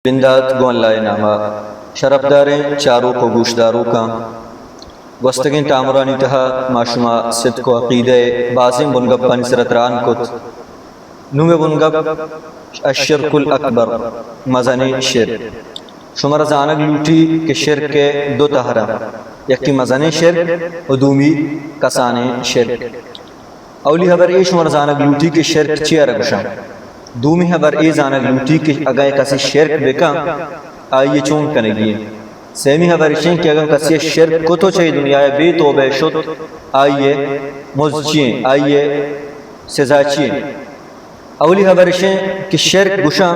بندات گوں اللہ ءِ نام ءَ۔ شرپداریں چاروک ءُ گوشداروکاں، گوستگیں تامرانی تہا ما شما صدق ءُ عقیدہ ءِ بازیں بنگپانی سرا تران کت۔ نوں مئے بنگپ الشرک الاکبر، مزنیں شرک۔ شمارا زانگ لوٹی کہ شرک ءِ دو تہر اَنت، یکے مزنیں شرک ءُ دومی کسانیں شرک۔ اولی ہبر اے شمارا زانگ لوٹی کہ شرک چیا را گوشاں۔ دومی ہبر اے زانگ لوٹی کہ اگاں کسے شرک بکن، آئی ءَ چون کنگی اِنت۔ سیمی ہبر اِش اِنت کہ اگاں کسے شرک کت ءُ چہ اے دنیا ءَ بے توبہ شت، آئی ءِ مزد چی اِنت، آئی ءِ سزا چی اِنت؟ اولی ہبر اِش اِنت کہ شرک گوشاں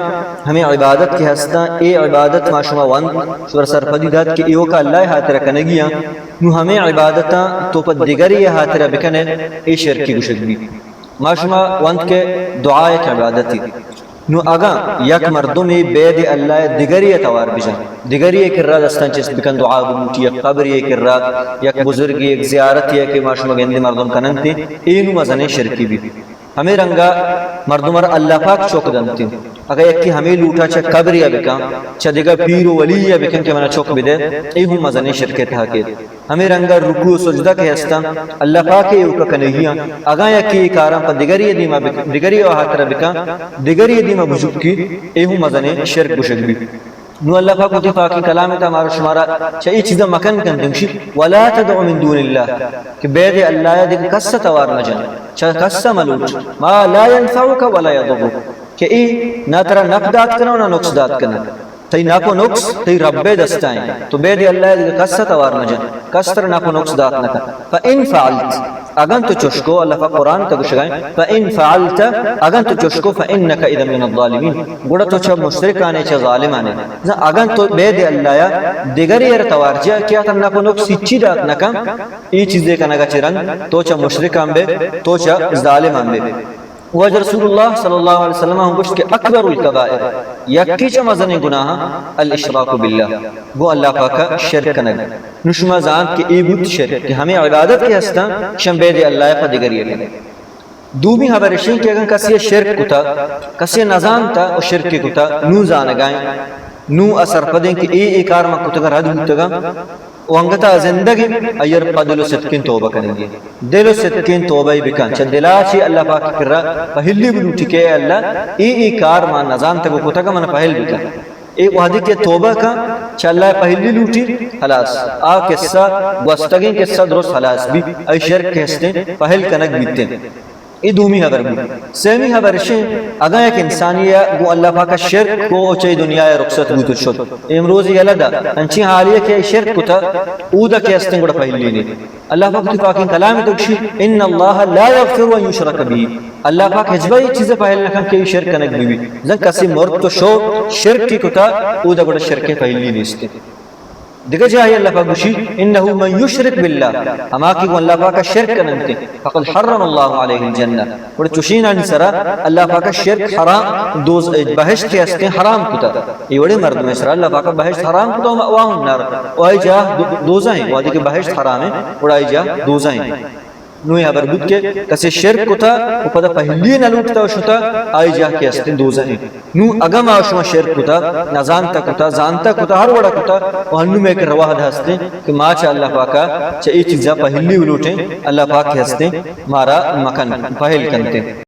ہمے عبادت کہ ہستاں، اے عبادت ما شما وند شمارا سرپدی دات کہ ایوکا اللہ ءِ ہاترا کنگی اَنت، نوں ہمے عبادتاں تو پہ دگرے ءِ ہاترا بکن ئے، اے شرکی گوشگ بیت۔ ما شما وند کہ دعا یک عبادتے۔ نوں اگاں یک مردمے بید اللہ ءَ دگرے ءَ توار بجن، دگرے ءِ کرا دستاں چست بکن، دعا بلوٹی، یک قبرے ءِ کرا، یک بزرگے، یک زیارتے ءَ کہ ما شما گندے مردم کن اَنت، اے نوں مزنیں شرکے بیت۔ ہمے رنگا مردم ءَ را اللہ پاک چک دنت۔ اگاں یکے ہمے لوٹا چہ قبرے ءَ بکن، چہ دگہ پیر ءُ ولی ءَ بکن کہ منا چک بدے، اے ہم مزنیں شرک ءِ تہا کیت۔ ہمے رنگا رکوع ءُ سجدہ کہ ہستاں، اللہ پاک ءِ ایوکا کنگی اَنت۔ اگاں یکے اے کاراں پہ دگرے ءِ دیما بک-، دگرے ءِ ہاترا بکن، دگرے ءِ دیما بجکی، اے ہم مزنیں شرک گوشگ بیت۔ نوں اللہ پاک وتی پاکیں کلام ءِ تہا مارا شمارا چہ اے چیزاں مکن کنت، گوشی، ولا تدع من دون اللہ، کہ بید اللہ ءَ دگہ کس ءَ توار مجن، چہ کس ءَ ملوٹ، ما لا ينفعك ولا يضرك، کہ اے نہ ترا نپ دات کناں ءُ نہ نقص دات کناں۔ تئی نپ ءُ نقص تئی رب ءِ دستا اِنت۔ تو بید اللہ ءَ دگہ کس ءَ توار مجن، کس ترا نپ ءُ نقص دات نہ کنت۔ فإن فعلت، اگاں تو چوش کو، اللہ پاک قرآن ءِ تہا گوشگا اِنت، فإن فعلت، اگاں تو چوش کو، فإنك إذا من الظالمين، گڑا تو چہ مشرکان ئے، چہ ظالمان ئے۔ زاں اگاں تو بید اللہ ءَ دگرے ءَ را توار جا کہ آ ترا نپ ءُ نقص ہچی دات نہ کنت، اے چیزے کنگا چہ رند تو چہ مشرکان بئے، تو چہ ظالمان بئے۔ واجہ رسول اللہ صلی اللہ علیہ وسلم ءَ ہم گوشت کہ اکبر الکبائر، یکے چہ مزنیں گناہاں، الاشراک باللہ، گوں اللہ پاک ءَ شرک کنگ۔ نوں شما زانت کہ اے بوت شرک، کہ ہمے عبادت کہ ہستاں، شما بید اللہ ءَ پہ دگرے ءَ کنگ۔ دومی ہبر اِش اِنت کہ اگاں کسے ءَ شرک کتا، کسے ءَ نزانتا ءُ شرکے کتا، نوں زانگا اِنت، نوں آ سرپد اِنت کہ اے، اے کار من کتگاں، رد بوتگاں، ءُ انگتا زندگ اِنت، آئی ءَ را پہ دل ءُ صدقیں توبہ کنگی اِنت۔ دل ءُ صدقیں توبہ ءَ بکن، چہ دلا چہ اللہ پاک ءِ کرا پہلی بلوٹی کہ اے اللہ، اے، اے کار ما نزانتگ ءُ کتگ، من پہل بکن۔ اے وہدے کہ توبہ کن، چہ اللہ پہلی لوٹی، خلاص، آ قصہ گوستگیں قصہ درست خلاص بی، اے شرک کہ ہستیں پہل کنگ بیتیں۔ اے دومی ہبر بوت۔ سیمی ہبر اِش اِنت، اگاں یک انسانے ءَ گوں اللہ پاک ءَ شرک کو ءُ چہ اے دنیا ءَ رخصت بوت ءُ شت، امروز یلہ دا، انچیں حالے کہ اے شرک کتا، اودا کہ ہستیں گڑا پہلی نے۔ اللہ پاک وتی پاکیں کلام ءِ تہا گوشی، ان اللہ لا یغفر ان یشرک به، اللہ پاک ہچبر اے چیز ءَ پہل نہ کنت کہ اے شرک کنگ بہ بیت۔ زاں کسے مرت ءُ شو شرک کتا، اودا گڑا شرک ءِ پہلی نیست۔ دگہ جاہے اللہ پاک گوشی، انه من یشرک باللہ، ہما کہ گوں اللہ پاک ءَ شرک کننت، فقد حرم اللہ علیہ الجنہ، گڑا چوشینانی سرا اللہ پاک ءَ شرک حرام، دوز-، بہشت کہ ہستیں حرام کتا۔ اے وڑیں مردمے سرا اللہ پاک ءَ بہشت حرام کتا، ومأواه النار، ءُ آئی جاہ دو-، دوزہ ایں، وہدے کہ بہشت حرام ایں، گڑا آئی جاہ دوزہ ایں۔ نوں اے ہبر بوت کہ کسے شرک کتا ءُ پدا پہلی نہ لوٹتا ءُ شتا، آئی جاہ کہ ہستیں دوزہ ایں۔ نوں اگاں ما شما شرک کتا، نزانتا کتا، زانتا کتا، ہر وڑا کتا، ءُ ہنوں مئے کرا وہد ہستیں کہ ما چہ اللہ پاک ءَ چہ اے چیزا پہلی بلوٹیں، اللہ پاک کہ ہستیں مارا مکن، پہل کنتیں۔